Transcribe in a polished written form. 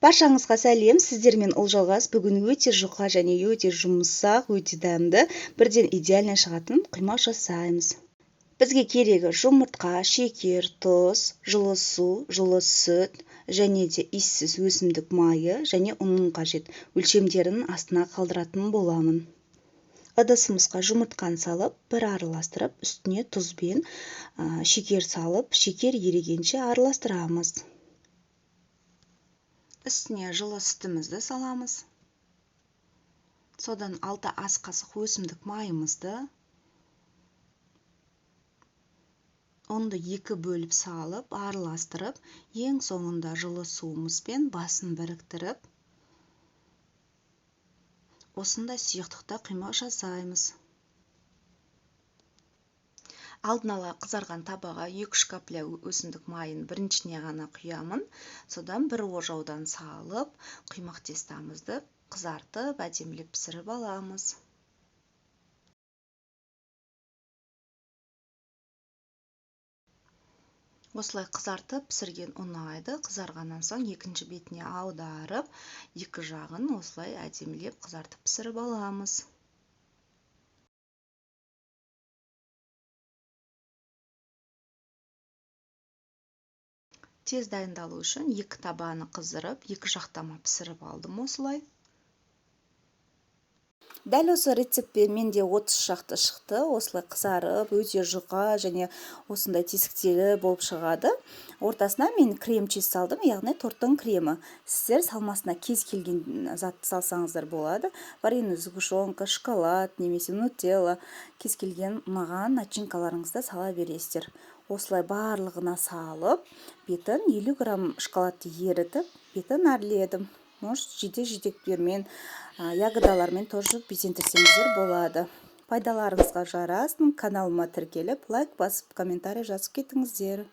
Баршаңызға сәлем! Сіздермен Ұлжалғас. Бүгін өте жұқа және өте жұмсақ, өте дәмді, бірден идеально шығатын құймақ жасаймыз. Бізге керегі жұмыртқа, шекер, тұз, жылы су, жылы сүт және де иіссіз өсімдік майы және ұнның қажет. Өлшемдерін астына қалдыратын боламын. Ыдысымызға жұмыртқаны салып, бір араластырып, үстіне тұз бен шекер салып, шекер ерігенше араластырамыз. Үстіне жылы сүтімізді саламыз. Содан 6 ас қасық өсімдік майымызды, ұнды 2 бөліп салып, араластырып, ең соңында жылы суымызбен басын біріктіріп, осындай сұйықтықта құймақ жасаймыз. Алдын ала қызарған табаға 2-3 капля өсімдік майын біріншіне ғана құямын. Содан бір ожаудан салып, құймақ тестамызды қызартып, әдемілеп пісіріп аламыз. Осылай қызартып пісірген ұнайды. Қызарғаннан соң екінші бетіне аударып, екі жағын осылай әдемілеп қызартып пісіріп аламыз. Тез дайындалу үшін екі табаны қыздырып, екі жақтама пісіріп алдым осылай. Дәл осы рецептпен менде 30 шақты шықты. Осылай қызарып, өте жұқа және осындай тесіктері болып шығады. Ортасына мен крем чиз салдым, яғни торттың кремі. Сіздер салмасына кез келген затты салсаңыздар болады. Вареный сгущенка, шоколад немесе нутелла, кез келген ұнаған начинкаларыңызды сала бересіздер. Осылай барлығына салып, бетін 50 грамм шоколадты ерітіп, бетін әрледім. Может, жидек-жидектермен, ягодалармен тоже безендірсеңіздер болады. Пайдаларыңызға жарасын. Каналыма тіркеліп, лайк басып, комментарий жазып кетіңіздер.